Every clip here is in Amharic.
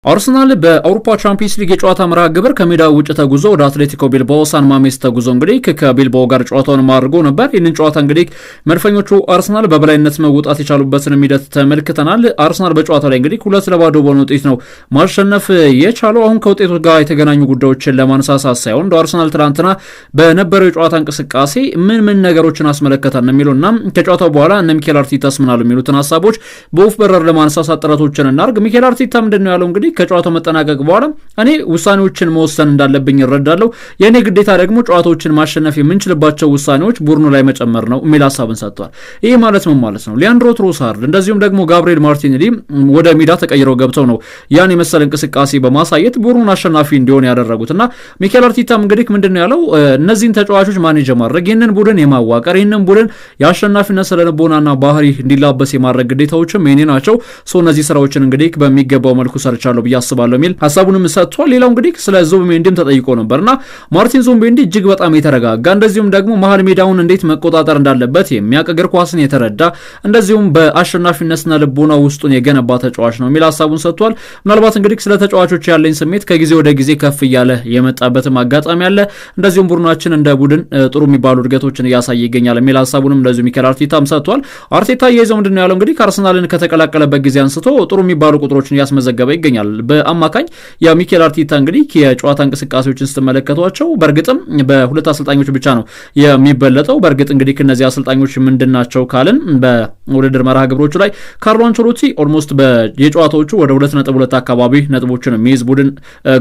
አርሰናል በአውሮፓ ቻምፒየንስ ሊግ የጨዋታ መርሃ ግብር ከሜዳ ውጭ ተጉዞ ወደ አትሌቲኮ ቢልባኦ ሳን ማሜስ ተጉዞ እንግዲህ ከቢልባኦ ጋር ጨዋታውን አድርጎ ነበር። ይህንን ጨዋታ እንግዲህ መድፈኞቹ አርሰናል በበላይነት መውጣት የቻሉበትን ሂደት ተመልክተናል። አርሰናል በጨዋታ ላይ እንግዲህ 2-0 በሆነ ውጤት ነው ማሸነፍ የቻለው። አሁን ከውጤቱ ጋር የተገናኙ ጉዳዮችን ለማነሳሳት ሳይሆን እንደ አርሰናል ትናንትና በነበረው የጨዋታ እንቅስቃሴ ምን ምን ነገሮችን አስመለከተን የሚሉና ከጨዋታው በኋላ እነ ሚኬል አርቴታስ ምን አሉ የሚሉትን ሀሳቦች በወፍ በረር ለማነሳሳት ጥረቶችን እናርግ። ሚኬል አርቴታ ምንድን ነው ያለው እንግዲህ ከጨዋታው መጠናቀቅ በኋላ እኔ ውሳኔዎችን መወሰን እንዳለብኝ እረዳለሁ። የእኔ ግዴታ ደግሞ ጨዋታዎችን ማሸነፍ የምንችልባቸው ውሳኔዎች ቡድኑ ላይ መጨመር ነው የሚል ሀሳብን ሰጥቷል። ይህ ማለት ምን ማለት ነው? ሊያንድሮ ትሮሳርድ እንደዚሁም ደግሞ ጋብሪኤል ማርቲኔሊ ወደ ሜዳ ተቀይረው ገብተው ነው ያን የመሰለ እንቅስቃሴ በማሳየት ቡድኑን አሸናፊ እንዲሆን ያደረጉት እና ሚኬል አርቴታም እንግዲህ ምንድን ነው ያለው እነዚህን ተጫዋቾች manage ማድረግ፣ ይህንን ቡድን የማዋቀር፣ ይህንን ቡድን የአሸናፊነት ስነልቦናና ባህሪ እንዲላበስ የማድረግ ግዴታዎችም የኔ ናቸው። እነዚህ ስራዎችን እንግዲህ በሚገባው መልኩ ሰርቻለሁ ብዬ አስባለሁ የሚል ሀሳቡንም ሰጥቷል። ሌላው እንግዲህ ስለ ዙቢሜንዲም ተጠይቆ ነበርና ማርቲን ዙቢሜንዲ እጅግ በጣም የተረጋጋ እንደዚሁም ደግሞ መሀል ሜዳውን እንዴት መቆጣጠር እንዳለበት የሚያውቅ እግር ኳስን የተረዳ እንደዚሁም በአሸናፊነት ስነ ልቦና ውስጡን የገነባ ተጫዋች ነው የሚል ሀሳቡን ሰጥቷል። ምናልባት እንግዲህ ስለ ተጫዋቾች ያለኝ ስሜት ከጊዜ ወደ ጊዜ ከፍ እያለ የመጣበትም አጋጣሚ አለ። እንደዚሁም ቡድናችን እንደ ቡድን ጥሩ የሚባሉ እድገቶችን እያሳየ ይገኛል የሚል ሀሳቡንም እንደዚሁ ሚኬል አርቴታም ሰጥቷል። አርቴታ እየይዘው ምንድን ነው ያለው እንግዲህ አርሰናልን ከተቀላቀለበት ጊዜ አንስቶ ጥሩ የሚባሉ ቁጥሮችን እያስመዘገበ ይገኛል። በአማካኝ የሚኬል አርቴታ እንግዲህ የጨዋታ እንቅስቃሴዎችን ስትመለከቷቸው በእርግጥም በሁለት አሰልጣኞች ብቻ ነው የሚበለጠው። በእርግጥ እንግዲህ እነዚህ አሰልጣኞች ምንድናቸው ካልን በውድድር መርሃ ግብሮቹ ላይ ካርሎ አንቸሎቲ almost የጨዋታዎቹ ወደ 2.2 አካባቢ ነጥቦችን የሚይዝ ቡድን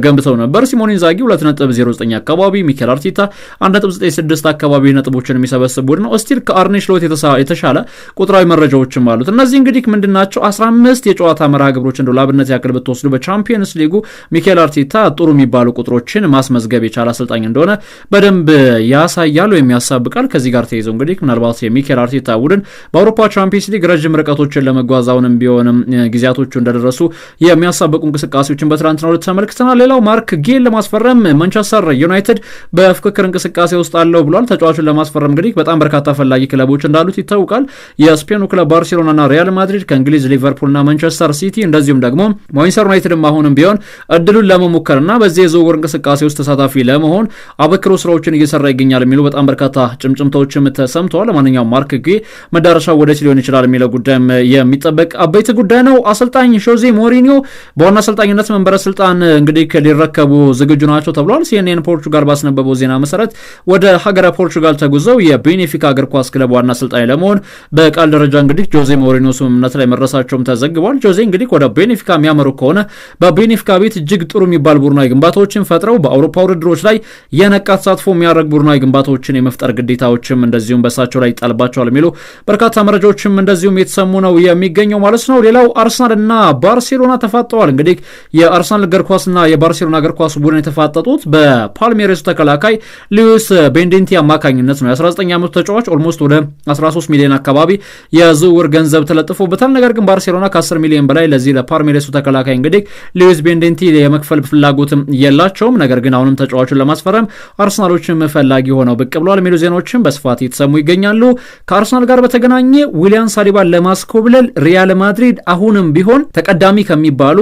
ገንብተው ነበር። ሲሞኔ ኢንዛጊ 2.09 አካባቢ፣ ሚኬል አርቴታ 1.96 አካባቢ ነጥቦችን የሚሰበስብ ቡድን ነው። still ከአርኔ ስሎት የተሻለ ቁጥራዊ መረጃዎችም አሉት። እነዚህ እንግዲህ ምንድናቸው 15 የጨዋታ መርሃ ግብሮች እንደው ላብነት ያክል ብትወስዱ በቻምፒየንስ ሊጉ ሚኬል አርቴታ ጥሩ የሚባሉ ቁጥሮችን ማስመዝገብ የቻለ አሰልጣኝ እንደሆነ በደንብ ያሳያል ወይም ያሳብቃል። ከዚህ ጋር ተይዘው እንግዲህ ምናልባት የሚኬል አርቴታ ቡድን በአውሮፓ ቻምፒየንስ ሊግ ረጅም ርቀቶችን ለመጓዝ አሁንም ቢሆንም ጊዜያቶቹ እንደደረሱ የሚያሳብቁ እንቅስቃሴዎችን በትናንትናው ዕለት ተመልክተናል። ሌላው ማርክ ጌን ለማስፈረም ማንቸስተር ዩናይትድ በፍክክር እንቅስቃሴ ውስጥ አለው ብሏል። ተጫዋቹን ለማስፈረም እንግዲህ በጣም በርካታ ፈላጊ ክለቦች እንዳሉት ይታወቃል። የስፔኑ ክለብ ባርሴሎናና ሪያል ማድሪድ፣ ከእንግሊዝ ሊቨርፑልና ማንቸስተር ሲቲ እንደዚሁም ደግሞ ማንቸስተር ዩናይትድም አሁንም ቢሆን እድሉን ለመሞከርና በዚህ የዝውውር እንቅስቃሴ ውስጥ ተሳታፊ ለመሆን አበክሮ ስራዎችን እየሰራ ይገኛል የሚሉ በጣም በርካታ ጭምጭምታዎችም ተሰምተዋል። ለማንኛውም ማርክ ጌ መዳረሻው ወዴት ሊሆን ይችላል የሚለው ጉዳይም የሚጠበቅ አበይት ጉዳይ ነው። አሰልጣኝ ዦዜ ሞሪኒዮ በዋና አሰልጣኝነት መንበረ ስልጣን እንግዲህ ሊረከቡ ዝግጁ ናቸው ተብሏል። ሲኤንኤን ፖርቹጋል ባስነበበው ዜና መሰረት ወደ ሀገረ ፖርቹጋል ተጉዘው የቤኔፊካ እግር ኳስ ክለብ ዋና አሰልጣኝ ለመሆን በቃል ደረጃ እንግዲህ ጆዜ ሞሪኒዮ ስምምነት ላይ መድረሳቸውም ተዘግቧል። ጆዜ እንግዲህ ወደ ቤኔፊካ የሚያመሩ ከሆነ በቤኔፊካ ቤት እጅግ ጥሩ የሚባል ቡድናዊ ግንባታዎችን ፈጥረው በአውሮፓ ውድድሮች ላይ የነቃ ተሳትፎ የሚያደርግ ቡድናዊ ግንባታዎችን የመፍጠር ግዴታዎችም እንደዚሁም በሳቸው ላይ ይጣልባቸዋል የሚሉ በርካታ መረጃዎችም እንደዚሁም የተሰሙ ነው የሚገኘው ማለት ነው። ሌላው አርሰናል እና ባርሴሎና ተፋጠዋል። እንግዲህ የአርሰናል እግር ኳስና የባርሴሎና እግር ኳስ ቡድን የተፋጠጡት በፓልሜሬሱ ተከላካይ ሉዊስ ቤንዴንቲ አማካኝነት ነው። የ19 ዓመቱ ተጫዋች almost ወደ 13 ሚሊዮን አካባቢ የዝውውር ገንዘብ ተለጥፎበታል። ነገር ግን ባርሴሎና ከ10 ሚሊዮን በላይ ለዚህ ለፓልሜሬሱ ተከላካይ እንግዲህ ሉዊስ ቤንዴንቲ የመክፈል ፍላጎትም የላቸውም። ነገር ግን አሁንም ተጫዋቹን ለማስፈረም አርሰናሎችም ፈላጊ ሆነው ብቅ ብለዋል የሚሉ ዜናዎችም በስፋት የተሰሙ ይገኛሉ። ከአርሰናል ጋር በተገናኘ ዊሊያም ሳሊባን ለማስኮብለል ሪያል ማድሪድ አሁንም ቢሆን ተቀዳሚ ከሚባሉ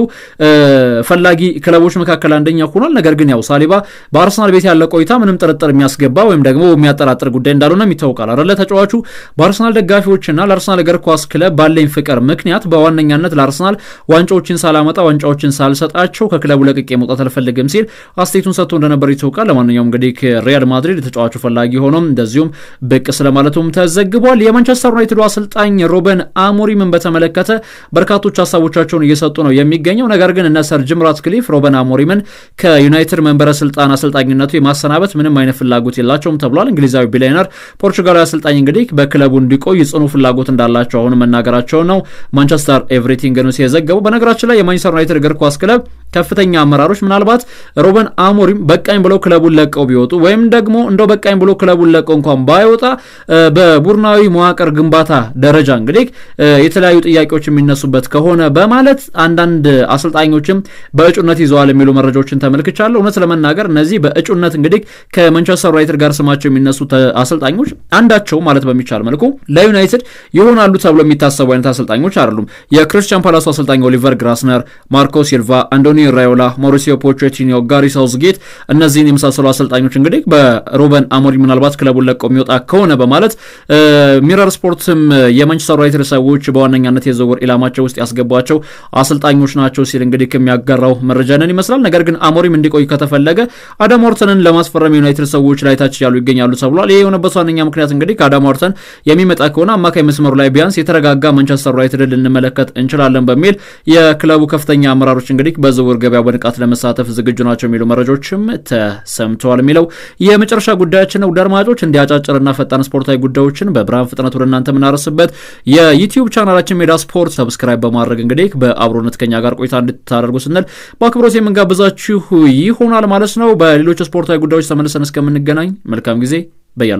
ፈላጊ ክለቦች መካከል አንደኛ ሆኗል። ነገር ግን ያው ሳሊባ በአርሰናል ቤት ያለ ቆይታ ምንም ጥርጥር የሚያስገባ ወይም ደግሞ የሚያጠራጥር ጉዳይ እንዳልሆነም ይታወቃል አይደለ? ተጫዋቹ በአርሰናል ደጋፊዎችና ለአርሰናል እግር ኳስ ክለብ ባለኝ ፍቅር ምክንያት በዋነኛነት ለአርሰናል ዋንጫዎችን ሳላመጣ ዋንጫዎችን ሳልሰጣቸው ከክለቡ ለቅቄ መውጣት አልፈልግም ሲል አስተያየቱን ሰጥቶ እንደነበር ይታወቃል። ለማንኛውም እንግዲህ ሪያል ማድሪድ ተጫዋቹ ፈላጊ ሆኖም እንደዚሁም ብቅ ስለማለቱም ተዘግቧል። የማንቸስተር ዩናይትዱ አሰልጣኝ ሩበን አሞሪምን በተመለከተ በርካቶች ሀሳቦቻቸውን እየሰጡ ነው የሚገኘው። ነገር ግን እነ ሰር ጂም ራትክሊፍ ሩበን አሞሪምን ከዩናይትድ መንበረ ስልጣን አሰልጣኝነቱ የማሰናበት ምንም አይነት ፍላጎት የላቸውም ተብሏል። እንግሊዛዊ ቢሊዮነር ፖርቹጋላዊ አሰልጣኝ እንግዲህ በክለቡ እንዲቆይ ጽኑ ፍላጎት እንዳላቸው አሁን መናገራቸው ነው ማንቸስተር ኤቭሪቲንግ ኒውስ የዘገበው። በነገራችን ላይ የማንቸስተር ዩናይትድ እግር ኳስ ክለብ ከፍተኛ አመራሮች ምናልባት ሩበን አሞሪም በቃኝ ብለው ክለቡን ለቀው ቢወጡ ወይም ደግሞ እንደው በቃኝ ብሎ ክለቡን ለቀው እንኳን ባይወጣ በቡድናዊ መዋቅር ግንባታ ደረጃ እንግዲህ የተለያዩ ጥያቄዎች የሚነሱበት ከሆነ በማለት አንዳንድ አሰልጣኞችም በእጩነት ይዘዋል የሚሉ መረጃዎችን ተመልክቻለሁ። እውነት ለመናገር እነዚህ በእጩነት እንግዲህ ከማንቸስተር ዩናይትድ ጋር ስማቸው የሚነሱ አሰልጣኞች አንዳቸው ማለት በሚቻል መልኩ ለዩናይትድ ይሆናሉ ተብሎ የሚታሰቡ አይነት አሰልጣኞች አይደሉም። የክሪስታል ፓላሱ አሰልጣኝ ኦሊቨር ግራስነር፣ ማርኮ ሲልቫ፣ አንዶኒ አንዶኒ ራዮላ፣ ማውሪሲዮ ፖቼቲኖ፣ ጋሪ ሳውዝጌት እነዚህን የመሳሰሉ አሰልጣኞች እንግዲህ በሩበን አሞሪም ምናልባት ክለቡን ለቀው የሚወጣ ከሆነ በማለት ሚረር ስፖርትም የማንቸስተር ዩናይትድ ሰዎች በዋነኛነት የዝውውር ኢላማቸው ውስጥ ያስገቧቸው አሰልጣኞች ናቸው ሲል እንግዲህ የሚያጋራው መረጃንን ይመስላል። ነገር ግን አሞሪም እንዲቆይ ከተፈለገ አዳም ዋርተንን ለማስፈረም የዩናይትድ ሰዎች ላይ ታች ያሉ ይገኛሉ ተብሏል። ይህ የሆነበት ዋነኛ ምክንያት እንግዲህ ከአዳም ዋርተን የሚመጣ ከሆነ አማካይ መስመሩ ላይ ቢያንስ የተረጋጋ ማንቸስተር ዩናይትድን ልንመለከት እንችላለን በሚል የክለቡ ከፍተኛ አመራሮች እንግዲህ በዝውውር ገበያው በንቃት ለመሳተፍ ዝግጁ ናቸው የሚሉ መረጃዎችም ተሰምተዋል የሚለው የመጨረሻ ጉዳያችን ነው። ውድ አድማጮች፣ እንዲህ አጫጭርና ፈጣን ስፖርታዊ ጉዳዮችን በብርሃን ፍጥነት ወደ እናንተ የምናደርስበት የዩቲዩብ ቻናላችን ሜዳ ስፖርት subscribe በማድረግ እንግዲህ በአብሮነት ከኛ ጋር ቆይታ እንድታደርጉ ስንል በአክብሮት የምንጋብዛችሁ ይሆናል ማለት ነው። በሌሎች ስፖርታዊ ጉዳዮች ተመልሰን እስከምንገናኝ መልካም ጊዜ፣